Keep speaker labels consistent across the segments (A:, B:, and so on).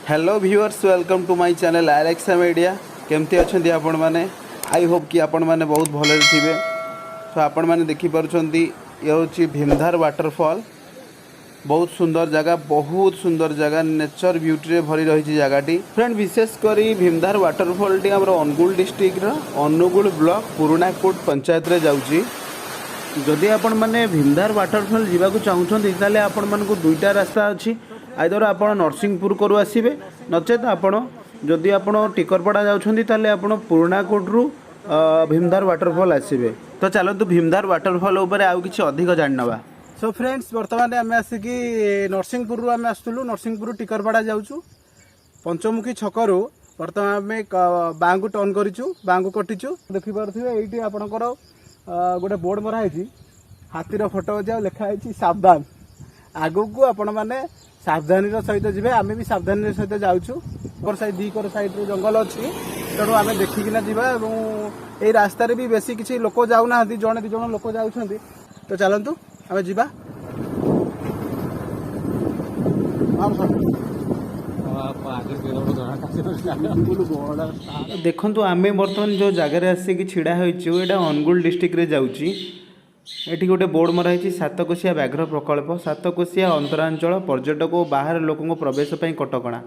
A: Hello viewers, welcome to my channel Alexa Media. କେମିତି ଅଛନ୍ତି ଆପଣମାନେ? I Hope କି ଆପଣମାନେ ବହୁତ ଭଲରେ ଥିବେ। ତ ଆପଣମାନେ ଦେଖିପାରୁଛନ୍ତି, ଇଏ ହେଉଛି ଭୀମଧାର ୱାଟରଫଲ୍। ବହୁତ ସୁନ୍ଦର ଜାଗା, ବହୁତ ସୁନ୍ଦର ଜାଗା। ନେଚର ବ୍ୟୁଟିରେ ଭରି ରହିଛି ଜାଗାଟି। ଫ୍ରେଣ୍ଡ, ବିଶେଷ କରି ଭୀମଧାର ୱାଟରଫଲ୍ଟି ଆମର ଅନୁଗୁଳ ଡିଷ୍ଟ୍ରିକ୍ଟର ଅନୁଗୁଳ ବ୍ଲକ ପୁରୁଣାକୋଟ ପଞ୍ଚାୟତରେ ଯାଉଛି। ଯଦି ଆପଣମାନେ ଭୀମଧାର ୱାଟରଫଲ୍ ଯିବାକୁ ଚାହୁଁଛନ୍ତି, ତାହେଲେ ଆପଣମାନଙ୍କୁ ଦୁଇଟା ରାସ୍ତା ଅଛି। ଆଇଦର ଆପଣ ନରସିଂହପୁର କରୁ ଆସିବେ, ନଚେତ ଆପଣ ଯଦି ଆପଣ ଟିକରପଡ଼ା ଯାଉଛନ୍ତି, ତାହେଲେ ଆପଣ ପୁରୁଣାକୋଟରୁ ଭୀମଧାର ୱାଟରଫଲ୍ ଆସିବେ। ତ ଚାଲନ୍ତୁ, ଭୀମଧାର ୱାଟରଫଲ୍ ଉପରେ ଆଉ କିଛି ଅଧିକ ଜାଣିନେବା।
B: ସୋ ଫ୍ରେଣ୍ଡସ୍, ବର୍ତ୍ତମାନ ଆମେ ଆସିକି ନରସିଂହପୁରରୁ ଆମେ ଆସୁଥିଲୁ, ନରସିଂହପୁରରୁ ଟିକରପଡ଼ା ଯାଉଛୁ। ପଞ୍ଚମୁଖୀ ଛକରୁ ବର୍ତ୍ତମାନ ଆମେ ବାଁକୁ ଟର୍ନ କରିଛୁ, ବାଁକୁ କଟିଛୁ। ଦେଖିପାରୁଥିବେ, ଏଇଠି ଆପଣଙ୍କର ଗୋଟେ ବୋର୍ଡ ମରା ହେଇଛି, ହାତୀର ଫଟୋ ଅଛି ଆଉ ଲେଖା ହେଇଛି ସାବଧାନ। ଆଗକୁ ଆପଣମାନେ ସାବଧାନୀର ସହିତ ଯିବେ। ଆମେ ବି ସାବଧାନୀର ସହିତ ଯାଉଛୁ। ଉପର ସାଇଡ୍, ଦି କର ସାଇଡ୍ରେ ଜଙ୍ଗଲ ଅଛି, ତେଣୁ ଆମେ ଦେଖିକିନା ଯିବା। ଏବଂ ଏଇ ରାସ୍ତାରେ ବି ବେଶୀ କିଛି ଲୋକ ଯାଉନାହାନ୍ତି, ଜଣେ ଦି ଜଣ ଲୋକ ଯାଉଛନ୍ତି। ତ ଚାଲନ୍ତୁ, ଆମେ ଯିବା। ହଁ ସାର୍।
A: ଦେଖନ୍ତୁ, ଆମେ ବର୍ତ୍ତମାନ ଯେଉଁ ଜାଗାରେ ଆସିକି ଛିଡ଼ା ହୋଇଛୁ, ଏଇଟା ଅନୁଗୁଳ ଡିଷ୍ଟ୍ରିକ୍ଟରେ ଯାଉଛି। ଏଠି ଗୋଟେ ବୋର୍ଡ଼ ମରା ହେଇଛି, ସାତକୋଶିଆ ବ୍ୟାଘ୍ର ପ୍ରକଳ୍ପ, ସାତକୋଶିଆ ଅନ୍ତରାଞ୍ଚଳ ପର୍ଯ୍ୟଟକ ଓ ବାହାର ଲୋକଙ୍କ ପ୍ରବେଶ ପାଇଁ କଟକଣା।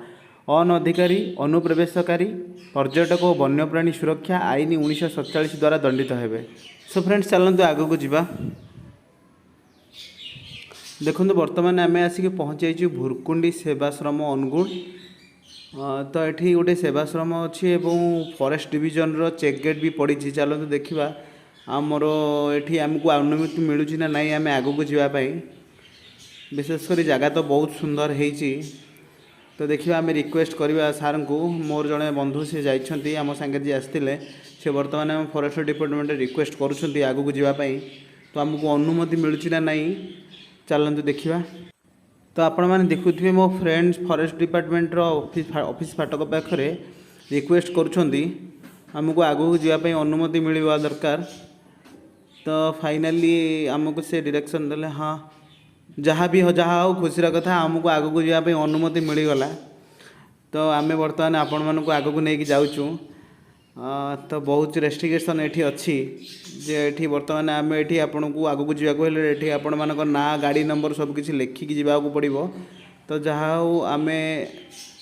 A: ଅନଧିକାରୀ ଅନୁପ୍ରବେଶକାରୀ ପର୍ଯ୍ୟଟକ ଓ ବନ୍ୟପ୍ରାଣୀ ସୁରକ୍ଷା ଆଇନ 1947 ଦ୍ୱାରା ଦଣ୍ଡିତ ହେବେ। ସୋ ଫ୍ରେଣ୍ଡସ୍, ଚାଲନ୍ତୁ ଆଗକୁ ଯିବା। ଦେଖନ୍ତୁ, ବର୍ତ୍ତମାନ ଆମେ ଆସିକି ପହଞ୍ଚି ଯାଇଛୁ ଭୁରକୁଣ୍ଡି ସେବାଶ୍ରମ, ଅନୁଗୁଳ। ତ ଏଠି ଗୋଟେ ସେବାଶ୍ରମ ଅଛି ଏବଂ ଫରେଷ୍ଟ ଡିଭିଜନର ଚେକ୍ ଗେଟ୍ ବି ପଡ଼ିଛି। ଚାଲନ୍ତୁ ଦେଖିବା, ଆମର ଏଠି ଆମକୁ ଅନୁମତି ମିଳୁଛି ନା ନାହିଁ ଆମେ ଆଗକୁ ଯିବା ପାଇଁ। ବିଶେଷ କରି ଜାଗା ତ ବହୁତ ସୁନ୍ଦର ହେଇଛି। ତ ଦେଖିବା, ଆମେ ରିକ୍ୱେଷ୍ଟ କରିବା ସାର୍ଙ୍କୁ। ମୋର ଜଣେ ବନ୍ଧୁ, ସେ ଯାଇଛନ୍ତି, ଆମ ସାଙ୍ଗରେ ଯିଏ ଆସିଥିଲେ, ସେ ବର୍ତ୍ତମାନ ଆମ ଫରେଷ୍ଟ ଡିପାର୍ଟମେଣ୍ଟରେ ରିକ୍ୱେଷ୍ଟ କରୁଛନ୍ତି ଆଗକୁ ଯିବା ପାଇଁ। ତ ଆମକୁ ଅନୁମତି ମିଳୁଛି ନା ନାହିଁ, ଚାଲନ୍ତୁ ଦେଖିବା। ତ ଆପଣମାନେ ଦେଖୁଥିବେ, ମୋ ଫ୍ରେଣ୍ଡ ଫରେଷ୍ଟ ଡିପାର୍ଟମେଣ୍ଟର ଅଫିସ୍ ଫାଟକ ପାଖରେ ରିକ୍ୱେଷ୍ଟ କରୁଛନ୍ତି, ଆମକୁ ଆଗକୁ ଯିବା ପାଇଁ ଅନୁମତି ମିଳିବା ଦରକାର। ତ ଫାଇନାଲି ଆମକୁ ସେ ଡିରେକ୍ସନ୍ ଦେଲେ। ହଁ, ଯାହା ବି ଯାହା ହଉ, ଖୁସିର କଥା, ଆମକୁ ଆଗକୁ ଯିବା ପାଇଁ ଅନୁମତି ମିଳିଗଲା। ତ ଆମେ ବର୍ତ୍ତମାନ ଆପଣମାନଙ୍କୁ ଆଗକୁ ନେଇକି ଯାଉଛୁ। ତ ବହୁତ ରେଷ୍ଟ୍ରିକ୍ସନ୍ ଏଠି ଅଛି ଯେ ଏଠି ବର୍ତ୍ତମାନ ଆମେ ଏଠି ଆପଣଙ୍କୁ ଆଗକୁ ଯିବାକୁ ହେଲେ ଏଠି ଆପଣମାନଙ୍କ ନାଁ, ଗାଡ଼ି ନମ୍ବର ସବୁ କିଛି ଲେଖିକି ଯିବାକୁ ପଡ଼ିବ। ତ ଯାହା ହଉ, ଆମେ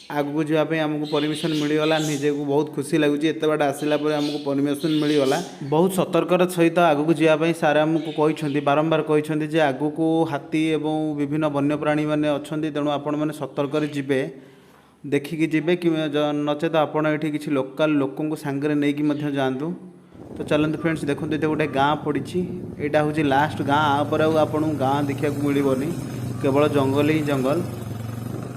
A: ଆଗକୁ ଯିବା ପାଇଁ ଆମକୁ ପରମିସନ୍ ମିଳିଗଲା। ନିଜକୁ ବହୁତ ଖୁସି ଲାଗୁଛି, ଏତେ ବାଟ ଆସିଲା ପରେ ଆମକୁ ପରମିସନ୍ ମିଳିଗଲା। ବହୁତ ସତର୍କର ସହିତ ଆଗକୁ ଯିବା ପାଇଁ ସାର୍ ଆମକୁ କହିଛନ୍ତି, ବାରମ୍ବାର କହିଛନ୍ତି ଯେ ଆଗକୁ ହାତୀ ଏବଂ ବିଭିନ୍ନ ବନ୍ୟପ୍ରାଣୀମାନେ ଅଛନ୍ତି, ତେଣୁ ଆପଣମାନେ ସତର୍କରେ ଯିବେ, ଦେଖିକି ଯିବେ କି ନଚେତ ଆପଣ ଏଠି କିଛି ଲୋକାଲ ଲୋକଙ୍କୁ ସାଙ୍ଗରେ ନେଇକି ମଧ୍ୟ ଯାଆନ୍ତୁ। ତ ଚାଲନ୍ତୁ ଫ୍ରେଣ୍ଡସ୍, ଦେଖନ୍ତୁ, ଏଠି ଗୋଟେ ଗାଁ ପଡ଼ିଛି। ଏଇଟା ହେଉଛି ଲାଷ୍ଟ ଗାଁ। ଆ ପରେ ଆଉ ଆପଣଙ୍କୁ ଗାଁ ଦେଖିବାକୁ ମିଳିବନି, କେବଳ ଜଙ୍ଗଲ ହିଁ ଜଙ୍ଗଲ।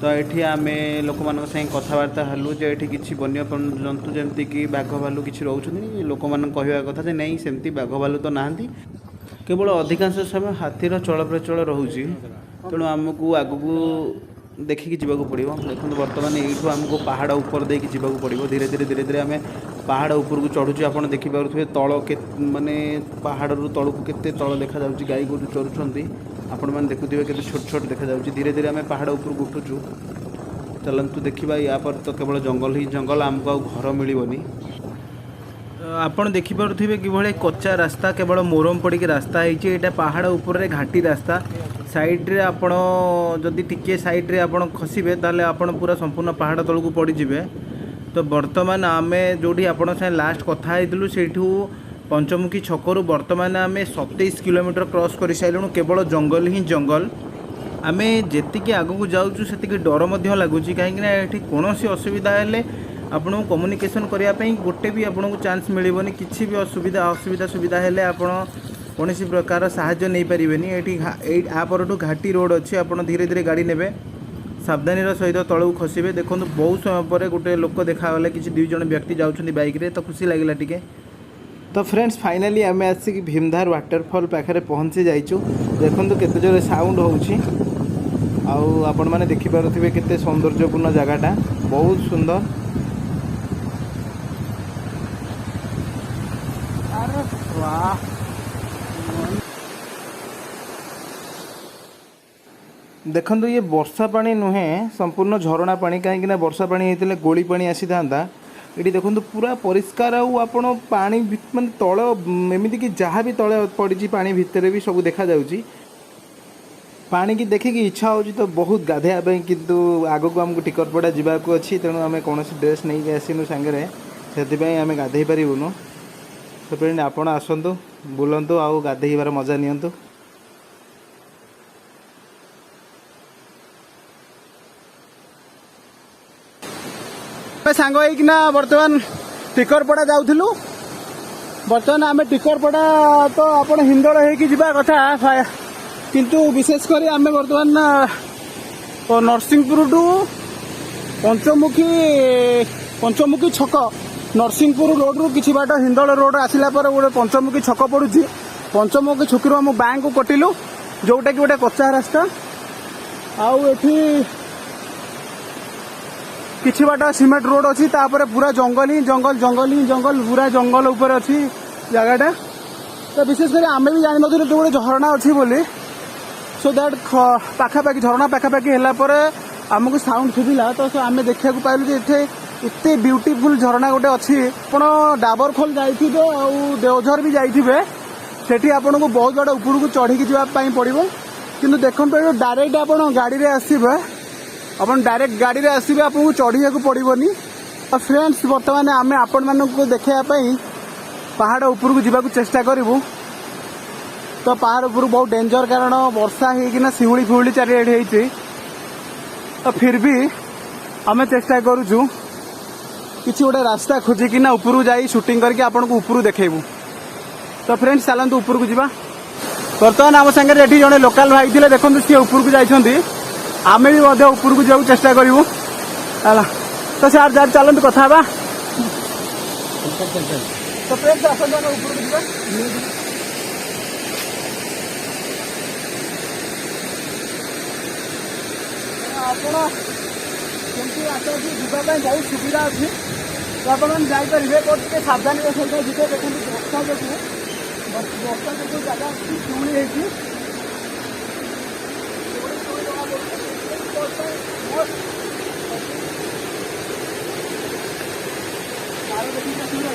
A: ତ ଏଠି ଆମେ ଲୋକମାନଙ୍କ ସାଙ୍ଗେ କଥାବାର୍ତ୍ତା ହେଲୁ ଯେ ଏଠି କିଛି ବନ୍ୟ ଜନ୍ତୁ ଯେମିତିକି ବାଘ, ଭାଲୁ କିଛି ରହୁଛନ୍ତି। ଲୋକମାନଙ୍କ କହିବା କଥା ଯେ ନାଇଁ, ସେମିତି ବାଘ ଭାଲୁ ତ ନାହାନ୍ତି, କେବଳ ଅଧିକାଂଶ ସମୟ ହାତୀର ଚଳପ୍ରଚଳ ରହୁଛି, ତେଣୁ ଆମକୁ ଆଗକୁ ଦେଖିକି ଯିବାକୁ ପଡ଼ିବ। ଦେଖନ୍ତୁ, ବର୍ତ୍ତମାନ ଏଇଠୁ ଆମକୁ ପାହାଡ଼ ଉପର ଦେଇକି ଯିବାକୁ ପଡ଼ିବ। ଧୀରେ ଧୀରେ ଧୀରେ ଧୀରେ ଆମେ ପାହାଡ଼ ଉପରକୁ ଚଢ଼ୁଛୁ। ଆପଣ ଦେଖିପାରୁଥିବେ, ତଳ ମାନେ ପାହାଡ଼ରୁ ତଳକୁ କେତେ ତଳ ଦେଖାଯାଉଛି। ଗାଈ ଗୋରୁ ଚରୁଛନ୍ତି, ଆପଣମାନେ ଦେଖୁଥିବେ, କେତେ ଛୋଟ ଛୋଟ ଦେଖାଯାଉଛି। ଧୀରେ ଧୀରେ ଆମେ ପାହାଡ଼ ଉପରକୁ ଉଠୁଛୁ। ଚାଲନ୍ତୁ ଦେଖିବା, ୟା ପରେ ତ କେବଳ ଜଙ୍ଗଲ ହିଁ ଜଙ୍ଗଲ, ଆମକୁ ଆଉ ଘର ମିଳିବନି।
B: ଆପଣ ଦେଖିପାରୁଥିବେ କିଭଳି କଚ୍ଚା ରାସ୍ତା, କେବଳ ମୋରମ ପଡ଼ିକି ରାସ୍ତା ହେଇଛି। ଏଇଟା ପାହାଡ଼ ଉପରେ ଘାଟି ରାସ୍ତା। ସାଇଡ଼୍ରେ ଆପଣ ଯଦି ଟିକିଏ ସାଇଡ଼୍ରେ ଆପଣ ଖସିବେ, ତାହେଲେ ଆପଣ ପୁରା ସମ୍ପୂର୍ଣ୍ଣ ପାହାଡ଼ ତଳକୁ ପଡ଼ିଯିବେ। ତ ବର୍ତ୍ତମାନ ଆମେ ଯେଉଁଠି ଆପଣଙ୍କ ସାଙ୍ଗେ ଲାଷ୍ଟ କଥା ହେଇଥିଲୁ, ସେଇଠୁ ପଞ୍ଚମୁଖୀ ଛକରୁ ବର୍ତ୍ତମାନ ଆମେ 27 କିଲୋମିଟର କ୍ରସ୍ କରିସାରିଲୁଣୁ। କେବଳ ଜଙ୍ଗଲ ହିଁ ଜଙ୍ଗଲ। ଆମେ ଯେତିକି ଆଗକୁ ଯାଉଛୁ, ସେତିକି ଡର ମଧ୍ୟ ଲାଗୁଛି, କାହିଁକିନା ଏଠି କୌଣସି ଅସୁବିଧା ହେଲେ ଆପଣଙ୍କୁ କମ୍ୟୁନିକେସନ୍ କରିବା ପାଇଁ ଗୋଟେ ବି ଆପଣଙ୍କୁ ଚାନ୍ସ ମିଳିବନି। କିଛି ବି ଅସୁବିଧା ସୁବିଧା ହେଲେ ଆପଣ କୌଣସି ପ୍ରକାର ସାହାଯ୍ୟ ନେଇପାରିବେନି ଏଠି। ଏଇ ଆ ପରଠୁ ଘାଟି ରୋଡ଼ ଅଛି। ଆପଣ ଧୀରେ ଧୀରେ ଗାଡ଼ି ନେବେ, ସାବଧାନୀର ସହିତ ତଳକୁ ଖସିବେ। ଦେଖନ୍ତୁ, ବହୁତ ସମୟ ପରେ ଗୋଟେ ଲୋକ ଦେଖାଗଲେ, କିଛି ଦୁଇ ଜଣ ବ୍ୟକ୍ତି ଯାଉଛନ୍ତି ବାଇକ୍ରେ, ତ ଖୁସି ଲାଗିଲା ଟିକେ।
A: ତ ଫ୍ରେଣ୍ଡସ୍, ଫାଇନାଲି ଆମେ ଆସିକି ଭୀମଧାର ୱାଟରଫଲ୍ ପାଖରେ ପହଞ୍ଚି ଯାଇଛୁ। ଦେଖନ୍ତୁ, କେତେ ଜୋରେ ସାଉଣ୍ଡ ହେଉଛି। ଆଉ ଆପଣମାନେ ଦେଖିପାରୁଥିବେ, କେତେ ସୌନ୍ଦର୍ଯ୍ୟପୂର୍ଣ୍ଣ ଜାଗାଟା, ବହୁତ ସୁନ୍ଦର।
B: ଆରେ ବାଃ! ଦେଖନ୍ତୁ, ଇଏ ବର୍ଷା ପାଣି ନୁହେଁ, ସମ୍ପୂର୍ଣ୍ଣ ଝରଣା ପାଣି। କାହିଁକିନା ବର୍ଷା ପାଣି ହେଇଥିଲେ ଗୋଳି ପାଣି ଆସିଥାନ୍ତା। ଏଠି ଦେଖନ୍ତୁ, ପୁରା ପରିଷ୍କାର। ଆଉ ଆପଣ ପାଣି ମାନେ ତଳ ଏମିତିକି ଯାହା ବି ତଳେ ପଡ଼ିଛି, ପାଣି ଭିତରେ ବି ସବୁ ଦେଖାଯାଉଛି। ପାଣିକି ଦେଖିକି ଇଚ୍ଛା ହେଉଛି ତ ବହୁତ ଗାଧୋଇବା ପାଇଁ, କିନ୍ତୁ ଆଗକୁ ଆମକୁ ଟିକରପଡ଼ା ଯିବାକୁ ଅଛି। ତେଣୁ ଆମେ କୌଣସି ଡ୍ରେସ୍ ନେଇକି ଆସିନୁ ସାଙ୍ଗରେ, ସେଥିପାଇଁ ଆମେ ଗାଧୋଇ ପାରିବୁନୁ। ସେଥିପାଇଁ ଆପଣ ଆସନ୍ତୁ, ବୁଲନ୍ତୁ ଆଉ ଗାଧୋଇବାର ମଜା ନିଅନ୍ତୁ।
A: ଆମେ ସାଙ୍ଗ ହେଇକିନା ବର୍ତ୍ତମାନ ଟିକରପଡ଼ା ଯାଉଥିଲୁ। ବର୍ତ୍ତମାନ ଆମେ ଟିକରପଡ଼ା ତ ଆପଣ ହିନ୍ଦୋଳ ହେଇକି ଯିବା କଥା, କିନ୍ତୁ ବିଶେଷ କରି ଆମେ ବର୍ତ୍ତମାନ ନରସିଂହପୁରଠୁ ପଞ୍ଚମୁଖୀ ଛକ, ନରସିଂହପୁର ରୋଡ଼ରୁ କିଛି ବାଟ ହିନ୍ଦୋଳ ରୋଡ଼ ଆସିଲା ପରେ ଗୋଟେ ପଞ୍ଚମୁଖୀ ଛକ ପଡ଼ୁଛି। ପଞ୍ଚମୁଖୀ ଛକରୁ ଆମ ବ୍ୟାଙ୍କକୁ କଟିଲୁ, ଯୋଉଟାକି ଗୋଟେ କଚ୍ଚା ରାସ୍ତା। ଆଉ ଏଠି କିଛି ବାଟ ସିମେଣ୍ଟ ରୋଡ ଅଛି, ତାପରେ ପୁରା ଜଙ୍ଗଲ ହିଁ ଜଙ୍ଗଲ, ଜଙ୍ଗଲ ହିଁ ଜଙ୍ଗଲ, ପୁରା ଜଙ୍ଗଲ ଉପରେ ଅଛି ଜାଗାଟା। ତ ବିଶେଷ କରି ଆମେ ବି ଜାଣିନଥିଲୁ ଏଠି ଗୋଟେ ଝରଣା ଅଛି ବୋଲି। ସୋ that ପାଖାପାଖି, ଝରଣା ପାଖାପାଖି ହେଲା ପରେ ଆମକୁ ସାଉଣ୍ଡ ଶୁଭିଲା, ତ ଆମେ ଦେଖିବାକୁ ପାଇଲୁ ଯେ ଏଠି ଏତେ ବ୍ୟୁଟିଫୁଲ ଝରଣା ଗୋଟେ ଅଛି। ଆପଣ ଡାବରଖୋଲ ଯାଇଥିବେ ଆଉ ଦେଓଝର ବି ଯାଇଥିବେ, ସେଠି ଆପଣଙ୍କୁ ବହୁତ ବାଟ ଉପରକୁ ଚଢ଼ିକି ଯିବା ପାଇଁ ପଡ଼ିବ। କିନ୍ତୁ ଦେଖନ୍ତୁ, ଏଠି ଡାଇରେକ୍ଟ ଆପଣ ଗାଡ଼ିରେ ଆସିବେ, ଆପଣ ଡାଇରେକ୍ଟ ଗାଡ଼ିରେ ଆସିବେ, ଆପଣଙ୍କୁ ଚଢ଼ିବାକୁ ପଡ଼ିବନି। ଆଉ ଫ୍ରେଣ୍ଡସ୍, ବର୍ତ୍ତମାନ ଆମେ ଆପଣମାନଙ୍କୁ ଦେଖାଇବା ପାଇଁ ପାହାଡ଼ ଉପରକୁ ଯିବାକୁ ଚେଷ୍ଟା କରିବୁ। ତ ପାହାଡ଼ ଉପରକୁ ବହୁତ ଡେଞ୍ଜର, କାରଣ ବର୍ଷା ହେଇକିନା ଶିଉଳି ଫିଉଳି ଚାରିଆଡ଼େ ହେଇଛି। ତ ଫିର୍ ବି ଆମେ ଚେଷ୍ଟା କରୁଛୁ କିଛି ଗୋଟେ ରାସ୍ତା ଖୋଜିକିନା ଉପରକୁ ଯାଇ ସୁଟିଂ କରିକି ଆପଣଙ୍କୁ ଉପରୁ ଦେଖେଇବୁ। ତ ଫ୍ରେଣ୍ଡସ୍, ଚାଲନ୍ତୁ ଉପରକୁ ଯିବା। ବର୍ତ୍ତମାନ ଆମ ସାଙ୍ଗରେ ଏଠି ଜଣେ ଲୋକାଲ ଭାଇ ଥିଲେ, ଦେଖନ୍ତୁ ସିଏ ଉପରକୁ ଯାଇଛନ୍ତି। ଆମେ ବି ମଧ୍ୟ ଉପରକୁ ଯିବାକୁ ଚେଷ୍ଟା କରିବୁ। ହେଲା ତ ସାର୍, ଚାଲନ୍ତୁ କଥା ହେବା। ତ ଫ୍ରେଣ୍ଡସ୍, ଆସନ୍ତୁ ଆମେ ଉପରକୁ ଯିବା। ଆପଣ କେମିତି ଆସନ୍ତି, ଯିବା ପାଇଁ ବହୁତ ସୁବିଧା ଅଛି। ତ ଆପଣମାନେ ଯାଇପାରିବେ, ତ ଟିକେ ସାବଧାନୀର ସହିତ ଯିବେ। ଦେଖନ୍ତୁ, ବର୍ଷା ଯୋଗୁଁ ଜାଗା ଶିଉଳି ହେଇଛି। ଶିଉଳି ଶିଉଳି ଜଣାପଡୁଛି। ମସ୍ତ ଅଛି। ତାର ଦେଖିକି ଆସିବେ।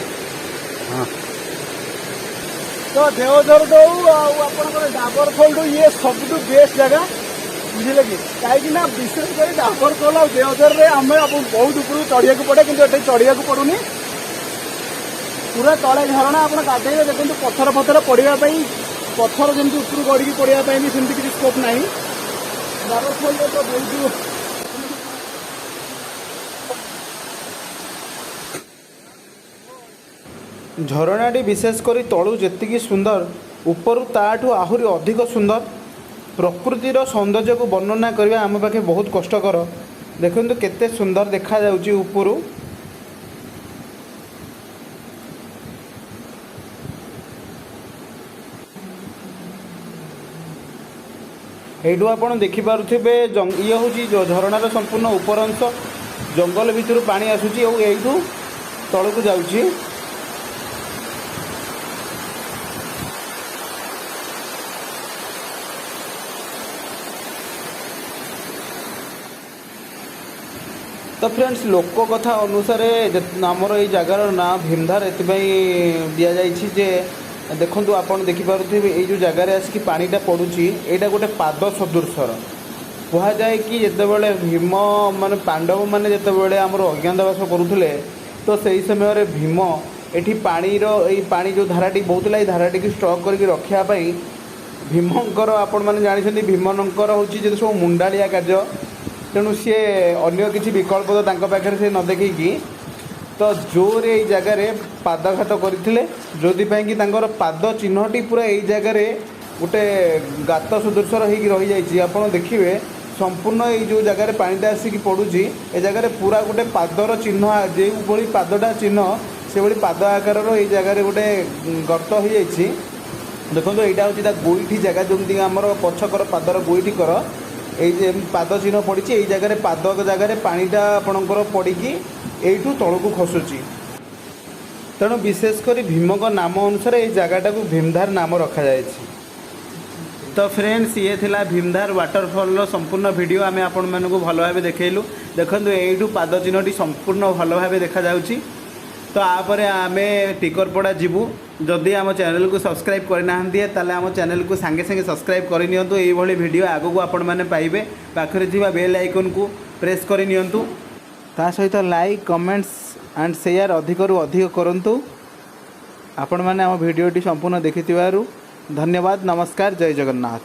A: ତ ଦେଓଝର ଦଉ ଆଉ ଆପଣଙ୍କର ଡାବରଖୋଲଠୁ ଇଏ ସବୁଠୁ ବେଷ୍ଟ ଜାଗା, ବୁଝିଲେ କି? କାହିଁକି ନା ବିଶେଷ କରି ଡାବରଖୋଲ ଆଉ ଦେଓଝରରେ ଆମେ ଆପଣ ବହୁତ ଉପରକୁ ଚଢ଼ିବାକୁ ପଡ଼େ, କିନ୍ତୁ ଏଠି ଚଢ଼ିବାକୁ ପଡ଼ୁନି। ପୁରା ତଳେ ଝରଣା, ଆପଣ ଗାଧେଇବେ। ଦେଖନ୍ତୁ, ପଥର ଫଥର ପଡ଼ିବା ପାଇଁ, ପଥର ଯେମିତି ଉପରୁ ଗଡ଼ିକି ପଡ଼ିବା ପାଇଁ ବି ସେମିତି କିଛି ସ୍କୋପ୍ ନାହିଁ। ଡାବରଖୋଲରେ ତ ବହୁତ
B: ଝରଣାଟି ବିଶେଷ କରି ତଳୁ ଯେତିକି ସୁନ୍ଦର, ଉପରୁ ତାଠୁ ଆହୁରି ଅଧିକ ସୁନ୍ଦର। ପ୍ରକୃତିର ସୌନ୍ଦର୍ଯ୍ୟକୁ ବର୍ଣ୍ଣନା କରିବା ଆମ ପାଖେ ବହୁତ କଷ୍ଟକର। ଦେଖନ୍ତୁ, କେତେ ସୁନ୍ଦର ଦେଖାଯାଉଛି ଉପରୁ। ଏଇଠୁ ଆପଣ ଦେଖିପାରୁଥିବେ, ଇଏ ହେଉଛି ଝରଣାର ସମ୍ପୂର୍ଣ୍ଣ ଉପର ଅଂଶ। ଜଙ୍ଗଲ ଭିତରୁ ପାଣି ଆସୁଛି ଆଉ ଏଇଠୁ ତଳକୁ ଯାଉଛି। ତ ଫ୍ରେଣ୍ଡସ୍, ଲୋକ କଥା ଅନୁସାରେ ଆମର ଏଇ ଜାଗାର ନାଁ ଭୀମଧାର ଏଥିପାଇଁ ଦିଆଯାଇଛି ଯେ ଦେଖନ୍ତୁ, ଆପଣ ଦେଖିପାରୁଥିବେ, ଏଇ ଯେଉଁ ଜାଗାରେ ଆସିକି ପାଣିଟା ପଡ଼ୁଛି, ଏଇଟା ଗୋଟେ ପାଦ ସଦୃଶର। କୁହାଯାଏ କି ଯେତେବେଳେ ଭୀମ, ମାନେ ପାଣ୍ଡବମାନେ ଯେତେବେଳେ ଆମର ଅଜ୍ଞାତବାସ କରୁଥିଲେ, ତ ସେଇ ସମୟରେ ଭୀମ ଏଠି ପାଣିର, ଏଇ ପାଣି ଯେଉଁ ଧାରାଟି ବହୁଥିଲା, ଏଇ ଧାରାଟିକୁ ଷ୍ଟକ୍ କରିକି ରଖିବା ପାଇଁ ଭୀମଙ୍କର, ଆପଣମାନେ ଜାଣିଛନ୍ତି, ଭୀମଙ୍କର ହେଉଛି ଯେତେ ସବୁ ମୁଣ୍ଡାଳିଆ କାର୍ଯ୍ୟ। ତେଣୁ ସିଏ ଅନ୍ୟ କିଛି ବିକଳ୍ପ ତ ତାଙ୍କ ପାଖରେ ସେ ନ ଦେଖିକି ତ ଜୋରରେ ଏଇ ଜାଗାରେ ପାଦଘାତ କରିଥିଲେ, ଯେଉଁଥିପାଇଁ କି ତାଙ୍କର ପାଦ ଚିହ୍ନଟି ପୁରା ଏଇ ଜାଗାରେ ଗୋଟେ ଗାତ ସଦୃଶର ହେଇକି ରହିଯାଇଛି। ଆପଣ ଦେଖିବେ, ସମ୍ପୂର୍ଣ୍ଣ ଏଇ ଯେଉଁ ଜାଗାରେ ପାଣିଟା ଆସିକି ପଡ଼ୁଛି, ଏ ଜାଗାରେ ପୁରା ଗୋଟେ ପାଦର ଚିହ୍ନ, ଯେଉଁଭଳି ପାଦଟା ଚିହ୍ନ ସେଭଳି ପାଦ ଆକାରର ଏଇ ଜାଗାରେ ଗୋଟେ ଗର୍ତ୍ତ ହେଇଯାଇଛି। ଦେଖନ୍ତୁ, ଏଇଟା ହେଉଛି ତା ଗୋଇଠି ଜାଗା, ଯେମିତି ଆମର ପଛକର ପାଦର ଗୋଇଠି କର ଏଇ ଯେ ପାଦ ଚିହ୍ନ ପଡ଼ିଛି। ଏଇ ଜାଗାରେ, ପାଦ ଜାଗାରେ ପାଣିଟା ଆପଣଙ୍କର ପଡ଼ିକି ଏଇଠୁ ତଳକୁ ଖସୁଛି। ତେଣୁ ବିଶେଷ କରି ଭୀମଙ୍କ ନାମ ଅନୁସାରେ ଏଇ ଜାଗାଟାକୁ ଭୀମଧାର ନାମ ରଖାଯାଇଛି। ତ ଫ୍ରେଣ୍ଡସ୍, ଇଏ ଥିଲା ଭୀମଧାର ୱାଟରଫଲ୍ର ସମ୍ପୂର୍ଣ୍ଣ ଭିଡ଼ିଓ। ଆମେ ଆପଣମାନଙ୍କୁ ଭଲ ଭାବେ ଦେଖେଇଲୁ। ଦେଖନ୍ତୁ, ଏଇଠୁ ପାଦ ଚିହ୍ନଟି ସମ୍ପୂର୍ଣ୍ଣ ଭଲ ଭାବେ ଦେଖାଯାଉଛି। ତ ତାପରେ ଆମେ ଟିକରପଡ଼ା ଯିବୁ। ଯଦି ଆମ ଚ୍ୟାନେଲକୁ ସବସ୍କ୍ରାଇବ୍ କରିନାହାନ୍ତି, ତାହେଲେ ଆମ ଚ୍ୟାନେଲକୁ ସାଙ୍ଗେ ସାଙ୍ଗେ ସବସ୍କ୍ରାଇବ୍ କରିନିଅନ୍ତୁ। ଏଇଭଳି ଭିଡ଼ିଓ ଆଗକୁ ଆପଣମାନେ ପାଇବେ। ପାଖରେ ଥିବା ବେଲ୍ ଆଇକନ୍କୁ ପ୍ରେସ୍ କରିନିଅନ୍ତୁ। ତା ସହିତ ଲାଇକ୍, କମେଣ୍ଟସ୍ ଆଣ୍ଡ ସେୟାର ଅଧିକରୁ ଅଧିକ କରନ୍ତୁ। ଆପଣମାନେ ଆମ ଭିଡ଼ିଓଟି ସମ୍ପୂର୍ଣ୍ଣ ଦେଖିଥିବାରୁ ଧନ୍ୟବାଦ। ନମସ୍କାର, ଜୟ ଜଗନ୍ନାଥ।